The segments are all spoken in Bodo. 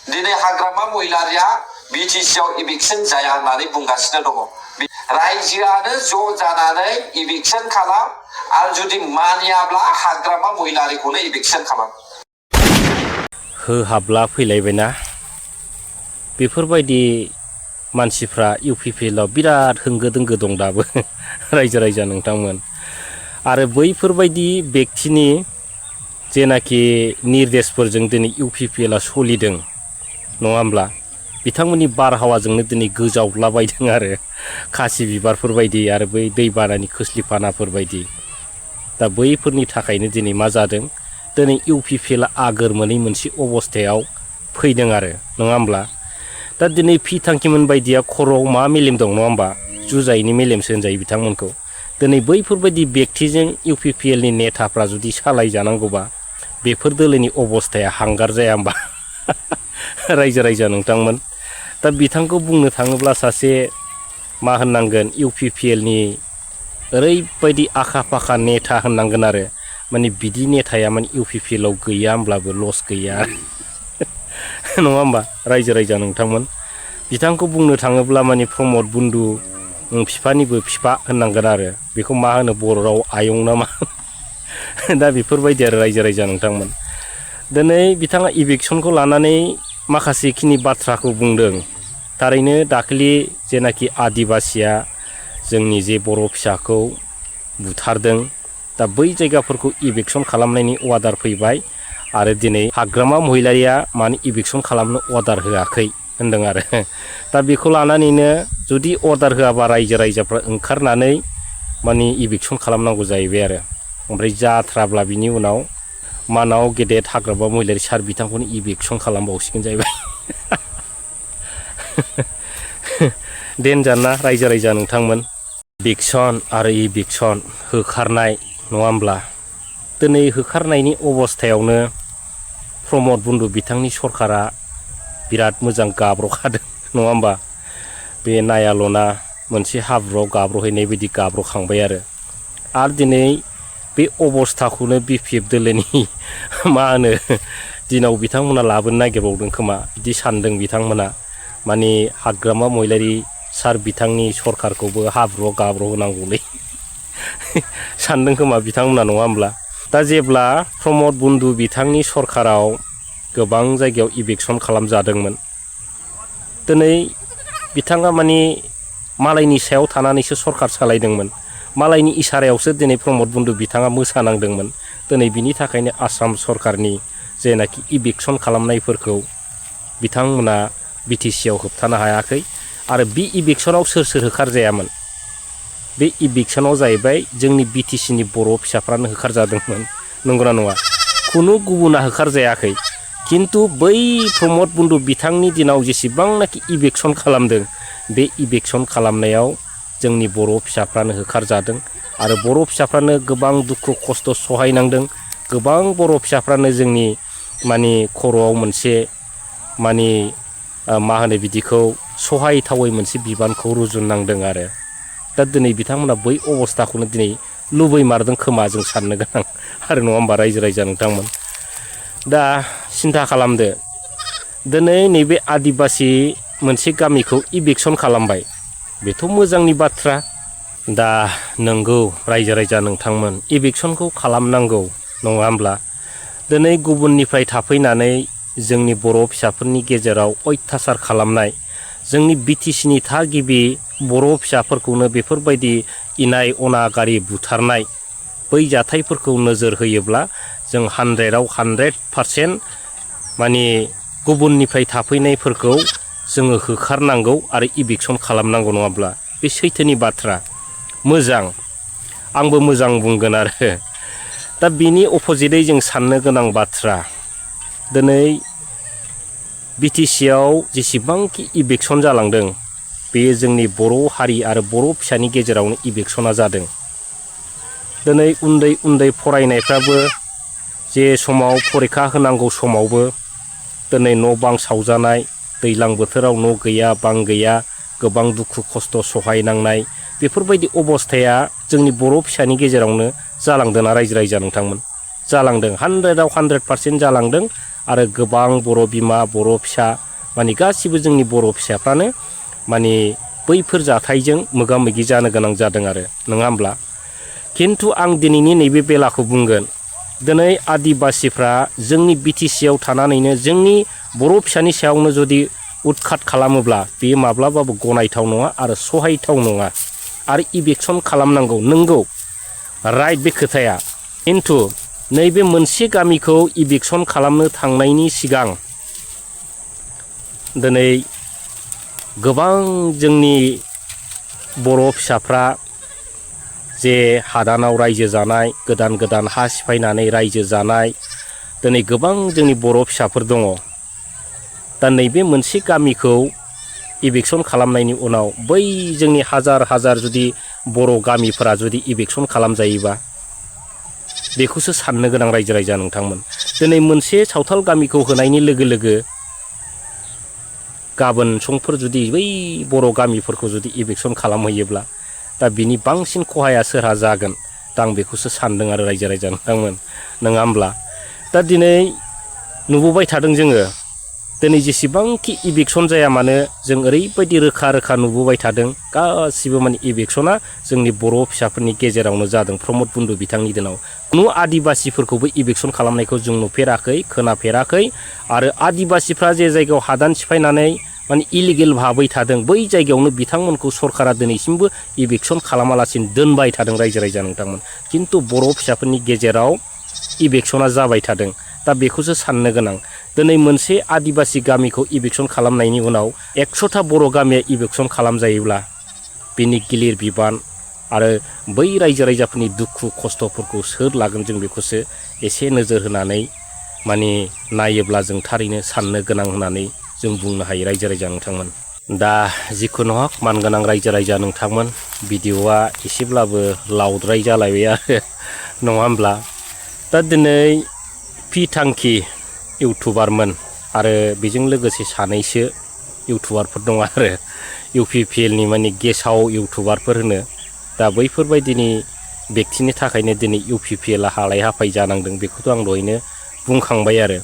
दिनै हाग्रामा महिलारिया बिटिसिआव इभिक्सन जाया होननानै बुंगासिनो दङ। रायजोआनो ज' जानानै इभिक्सन खालाम आरो जुदि मानियाब्ला हाग्रामा महिलारिखौनो इभिक्सन खालाम। हाबला फैलायबायना बेफोरबायदि मानसिफ्रा इउपिपिएलआव बिराद होंगो दोंगो दं दाबो रायजो राजा नोंथांमोन। आरो बैफोरबायदि व्यक्तिनि जेनाखि निर्देशफोरजों दिनै इउपिपिएलआ सोलिदों नङा होमब्ला बिथांमोननि बारहावाजोंनो दिनै गोजावलाबायदों आरो खासि बिबारफोर बायदि आरो बै दैबानानि खोस्लिफानाफोर बायदि। दा बैफोरनि थाखायनो दिनै मा जादों दिनै इउपिपिएलआ आगोर मोनै मोनसे अबस्थायाव फैदों आरो नङा होमब्ला। दा दिनै पि थांखिमोन बायदिया खर'आव मा मेलेम दं नङा होमबा जुजाइनि मेलेमसो होनजायो बिथांमोनखौ। दिनै बैफोरबायदि व्यक्तिजों इउपिपिएलनि नेताफ्रा जुदि सालायजानांगौबा बेफोर दोलोनि अबस्थाया हांगार जाया होमबा रायजो राजा नोंथांमोन। दा बिथांखौ बुंनो थाङोब्ला सासे मा होननांगोन इउपिपिएलनि ओरैबायदि आखा फाखा नेता होननांगोन आरो माने बिदि नेताया माने इउपिपिएलआव गैया होमब्लाबो लस गैया नङा होमबा रायजो राजा नोंथांमोन। बिथांखौ बुंनो थाङोब्ला माने प्रमद बन्दु बिफानिबो बिफा होननांगोन आरो बेखौ मा होनो बर' राव आयं ना मा दा बेफोरबायदि आरो रायजो राजा नोंथांमोन। दिनै बिथाङा इभिक्सनखौ लानानै माखासेखिनि बाथ्राखौ बुंदों। थारैनो दाखालि जेनाखि आदिबासिया जोंनि जे बर' फिसाखौ बुथारदों दा बै जायगाफोरखौ इभिक्सन खालामनायनि अर्डार फैबाय आरो दिनै हाग्रामा महिलारिया माने इभिक्सन खालामनो अर्डार होआखै होनदों आरो दा बेखौ लानानैनो जुदि अर्डार होआबा रायजो राजाफ्रा ओंखारनानै माने इभिक्सन खालामनांगौ जाहैबाय आरो ओमफ्राय जाथ्राब्ला बिनि उनाव मानाव गेदेर हाग्रामा महिलारि सार बिथांखौनो इभिक्सन खालामबावसिगोन जाहैबाय देनजारना रायजो राजा नोंथांमोन। इभिक्सन आरो इभिक्सन होखारनाय नङा होमब्ला दिनै होखारनायनि अबस्थायावनो प्रमद बन्दु बिथांनि सरकारा बिराद मोजां गाब्र'खादों नङा होमबा। बे नायाल'ना मोनसे हाब्रुआव गाब्र'हैनाय बायदि गाब्र'खांबाय आरो दिनै बे अबस्थाखौनो बिपिएफ दोलोनि मा होनो दिनाव बिथांमोना लाबोनो नागिरबावदों खोमा बिदि सानदों बिथांमोना। माने हाग्रामा महिलारि सार बिथांनि सरकारखौबो हाब्रुआव गाब्र'होनांगौलै सानदों खोमा बिथांमोना नङा होमब्ला। दा जेब्ला प्रमद बन्दु बिथांनि सरकाराव गोबां जायगायाव इभिक्सन खालामजादोंमोन दिनै बिथाङा माने मालायनि सायाव थानानैसो सरकार सालायदोंमोन मालायनि इसारायावसो दिनै प्रमद बन्दु बिथाङा मोसानांदोंमोन। दिनै बिनि थाखायनो आसाम सरकारनि जेनाखि इभिक्सन खालामनायफोरखौ बिथांमोना बिटिसिआव होबथानो हायाखै आरो बे इभिक्सनाव सोर सोर होखारजायामोन बे इभिक्सनाव जाहैबाय जोंनि बिटिसिनि बर' फिसाफ्रानो होखारजादोंमोन नंगौना नङा। खुनु गुबुना होखारजायाखै किन्तु बै प्रमद बन्दु बिथांनि दिनाव जेसेबांनाखि इभिक्सन खालामदों बे इभिक्सन खालामनायाव जोंनि बर' फिसाफ्रानो होखारजादों आरो बर' फिसाफ्रानो गोबां दुखु खस्थ' सहायनांदों। गोबां बर' फिसाफ्रानो जोंनि माने खर'आव मोनसे माने मा होनो बिदिखौ सहायथावै मोनसे बिबानखौ रुजुननांदों आरो दा दिनै बिथांमोना बै अबस्थाखौनो दिनै लुबैमारदों खोमा जों साननो गोनां आरो नङा होमबा रायजो राजा नोंथांमोन। दा सिन्था खालामदो दिनै नैबे आदिबासि मोनसे गामिखौ इभिक्सन खालामबाय बेथ' मोजांनि बाथ्रा। दा नंगौ रायजो राजा नोंथांमोन इभिक्सनखौ खालामनांगौ नङा होमब्ला। दिनै गुबुननिफ्राय थाफैनानै जोंनि बर' फिसाफोरनि गेजेराव अयथासार खालामनाय जोंनि बिटिसिनि थागिबि बर' फिसाफोरखौनो बेफोरबायदि इनाय अनागारि बुथारनाय बै जाथायफोरखौ नोजोर होयोब्ला जों 100आव 100% माने गुबुननिफ्राय थाफैनायफोरखौ जोङो होखारनांगौ आरो इभिक्सन खालामनांगौ नङाब्ला बे सैथोनि बाथ्रा मोजां आंबो मोजां बुंगोन आरो दा बिनि अपोजिटै जों साननो गोनां बाथ्रा दिनै बिटिसिआव जेसेबांखि इभिक्सन जालांदों बेयो जोंनि बर' हारि आरो बर' फिसानि गेजेरावनो इभिक्सना जादों। दिनै उन्दै उन्दै फरायनायफ्राबो जे समाव फरिखा होनांगौ समावबो दिनै न' बां सावजानाय दैज्लां बोथोराव न' गैया बां गैया गोबां दुखु खस्थ' सहायनांनाय बेफोरबायदि अबस्थाया जोंनि बर' फिसानि गेजेरावनो जालांदोंना रायजो राजा नोंथांमोन जालांदों 100आव 100% जालांदों आरो गोबां बर' बिमा बर' फिसा माने गासिबो जोंनि बर' फिसाफ्रानो माने बैफोर जाथायजों मोगा मोगि जानो गोनां जादों आरो नङा होमब्ला खिन्थु आं दिनैनि नैबे बेलाखौ बुंगोन दिनै आदिबासिफ्रा जोंनि बिटिसिआव थानानैनो जोंनि बर' फिसानि सायावनो जुदि उतखात खालामोब्ला बेयो माब्लाबाबो गनायथाव नङा आरो सहायथाव नङा आरो इभिकसन खालामनांगौ नंगौ राइट बे खोथाया खिन्थु नैबे मोनसे गामिखौ इभिकसन खालामनो थांनायनि सिगां दिनै गोबां जोंनि बर' फिसाफ्रा जे हादानाव रायजो जानाय गोदान गोदान हा सिफायनानै रायजो जानाय दिनै गोबां जोंनि बर' फिसाफोर दङ दा नैबे मोनसे गामिखौ इभिकसन खालामनायनि उनाव बै जोंनि हाजार हाजार जुदि बर' गामिफोरा जुदि इभिकसन खालामजायोबा बेखौसो साननो गोनां रायजो राजा नोंथांमोन दिनै मोनसे सावथाल गामिखौ होनायनि लोगो लोगो गाबोन समफोर जुदि बै बर' गामिफोरखौ जुदि इभिकसन खालामहैयोब्ला दा बिनि बांसिन खहाया सोरहा जागोन दा आं बेखौसो सानदों आरो रायजो राजा नोंथांमोन नङा होमब्ला दा दिनै नुबोबाय थादों जोङो दिनै जेसेबांखि इभिकसन जाया मानो जों ओरैबायदि रोखा रोखा नुबोबाय थादों गासिबो माने इभिकसना जोंनि बर' फिसाफोरनि गेजेरावनो जादों प्रमद बन्दु बिथांनि दिनाव खुनु आदिबासिफोरखौबो इभिकसन खालामनायखौ जों नुफेराखै खोनाफेराखै आरो आदिबासिफ्रा जे जायगायाव हादान सिफायनानै माने इलिगेल भाबै थादों बै जायगायावनो बिथांमोनखौ सरकारा दिनैसिमबो इभिकसन खालामालासिनो दोनबाय थादों रायजो राजा नोंथांमोन खिन्थु बर' फिसाफोरनि गेजेराव इभिकसना जाबाय थादों दा बेखौसो साननो गोनां दिनै मोनसे आदिबासि गामिखौ इभिकसन खालामनायनि उनाव 100टा बर' गामिया इभिकसन खालामजायोब्ला बिनि गिलिर बिबान आरो बै रायजो राजाफोरनि दुखु खस्थ'फोरखौ सोर लागोन जों बेखौसो एसे नोजोर होनानै माने नायोब्ला जों थारैनो साननो गोनां होननानै जों बुंनो हायो रायजो राजा नोंथांमोन दा जिखुनु हक मानगोनां रायजो राजा नोंथांमोन भिडिअआ एसेब्लाबो लावद्राय जालायबाय आरो नङा होमब्ला दा दिनै पि थांखि इउटुबारमोन आरो बेजों लोगोसे सानैसो इउटुबारफोर दं आरो इउपिपिएलनि माने गेसाव इउटुबारफोर होनो दा बैफोरबायदिनि व्यक्तिनि थाखायनो दिनै इउपिपिएलआ हालाय हाफाय जानांदों बेखौथ' आं दहायनो बुंखांबाय आरो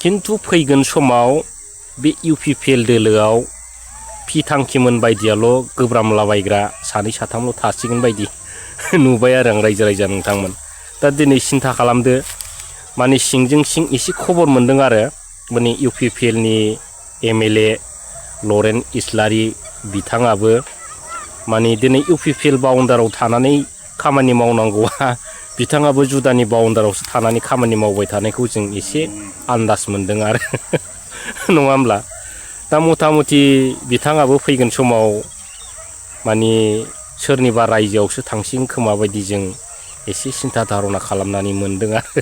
खिन्थु फैगोन समाव बे इउपिपिएल दोलोआव पि थांखिमोन बायदियाल' गोब्रामलाबायग्रा सानै साथामल' थासिगोन बायदि नुबाय आरो आं रायजो राजा नोंथांमोन दा दिनै सिन्था खालामदो माने सिंजों सिं एसे खबर मोन्दों आरो माने इउपिपिएलनि एमएलए लरेन इस्लारि बिथाङाबो माने दिनै इउपिपिएल बाउन्डाराव थानानै खामानि मावनांगौआ बिथाङाबो जुदानि बाउन्डारावसो थानानै खामानि मावबाय थानायखौ जों एसे आन्दाज मोन्दों आरो नङा होमब्ला दा मथा मथि बिथाङाबो फैगोन समाव माने सोरनिबा रायजोआवसो थांसिगोन खोमा बायदि जों एसे सिन्था धारना खालामनानै मोन्दों आरो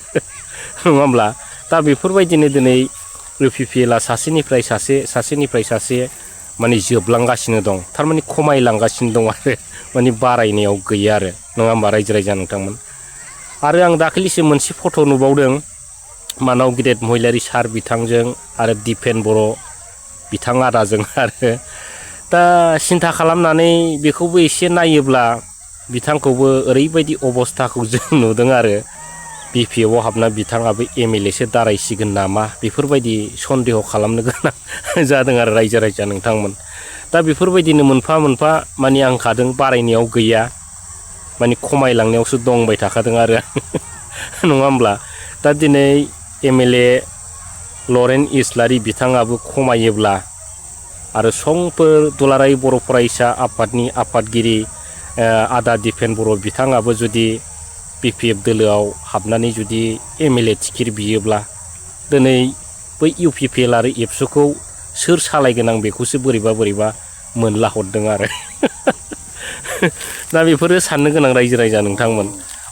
नङा होमब्ला दा बेफोरबायदिनो दिनै इउपिपिएलआ सासेनिफ्राय सासे माने जोबलांगासिनो दं थारमाने खमायलांगासिनो दं आरो माने बारायनायाव गैया आरो नङा होमबा रायजो राजा नोंथांमोन आरो आं दाखालिसो मोनसे फट' नुबावदों मानाव गिदिर महिलारि सार बिथांजों आरो दिपेन बर' बिथां आदाजों आरो दा सिन्था खालामनानै बेखौबो एसे नायोब्ला बिथांखौबो ओरैबायदि अबस्थाखौ जों नुदों आरो बिपिएफआव हाबना बिथाङाबो एमएलएसो दारायसिगोन नामा बेफोरबायदि सन्देह खालामनो गोनां जादों आरो रायजो राजा नोंथांमोन दा बेफोरबायदिनो मोनफा मोनफा माने आं खादों बारायनायाव गैया माने खमायलांनायावसो दंबाय थाखादों आरो नङा होमब्ला दा दिनै एमएलए लरेन इस्लारि बिथाङाबो खमायोब्ला आरो समफोर दुलाराय बर' फरायसा आफादनि आफादगिरि आदा दिपेन बर' बिथाङाबो जुदि बिपिएफ दोलोआव हाबनानै जुदि एमएलए टिकेट बियोब्ला दिनै बै इउपिपिएल आरो एबसुखौ सोर सालायगोन आं बेखौसो बोरैबा मोनला हरदों आरो दा बेफोरो साननो गोनां रायजो राजा नोंथांमोन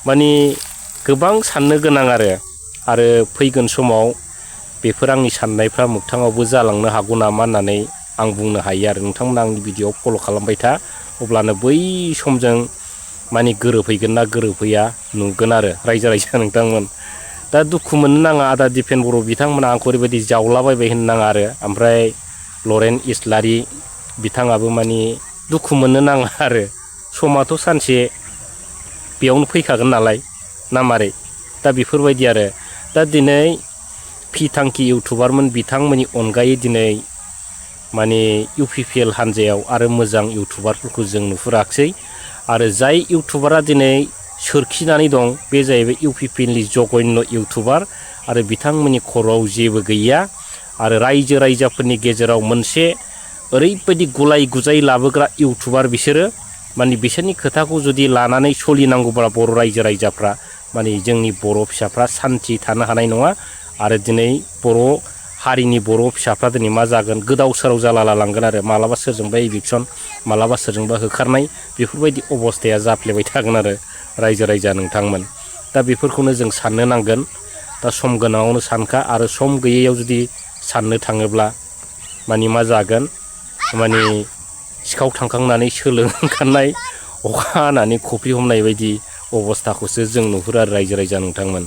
माने गोबां साननो गोनां आरो फैगोन समाव बेफोर आंनि साननायफ्रा मोगथाङावबो जालांनो हागौ नामा होननानै आं बुंनो हायो आरो नोंथांमोना आंनि भिडिअ फल' खालामबाय था अब्लानो बै समजों माने गोरोबहैगोन ना गोरोबहैया नुगोन आरो रायजो राजा नोंथांमोन दा दुखु मोननो नाङा आदा दिपेन बर' बिथांमोना आंखौ ओरैबायदि जावलाबायबाय होननो नाङा आरो ओमफ्राय लरेन इस्लारि बिथाङाबो माने दुखु मोननो नाङा आरो समाथ' सानसे बेयावनो फैखागोन नालाय ना मारै दा बेफोरबायदि आरो दा दिनै फिथांखि इउटुबारमोन बिथांमोननि अनगायै दिनै माने UPPL हान्जायाव आरो मोजां इउटुबारफोरखौ जों नुहुराखिसै आरो जाय इउटुबारा दिनै सोरखिनानै दं बे जाहैबाय UPPLनि जघन्य इउटुबार आरो बिथांमोननि खर'आव जेबो गैया आरो रायजो राजाफोरनि गेजेराव मोनसे ओरैबायदि गुलाय गुजाय लाबोग्रा इउटुबार बिसोरो माने बिसोरनि खोथाखौ जुदि लानानै सोलिनांगौब्ला बर' रायजो राजाफ्रा माने जोंनि बर' फिसाफ्रा सान्थि थानो हानाय नङा आरो दिनै बर' हारिनि बर' फिसाफ्रा दिनै मा जागोन गोदाव सोराव जाला लांगोन आरो मालाबा सोरजोंबा इभिक्सन मालाबा सोरजोंबा होखारनाय बेफोरबायदि अबस्थाया जाफ्लेबाय थागोन आरो रायजो राजा नोंथांमोन दा बेफोरखौनो जों साननो नांगोन दा सम गोनाङावनो सानखा आरो सम गैयैयाव जुदि साननो थाङोब्ला माने मा जागोन माने सिखाव थांखांनानै सोलों ओंखारनाय अखा हानानै खफ्रि हमनाय बायदि अबस्थाखौसो जों नुहुरो आरो रायजो राजा नोंथांमोन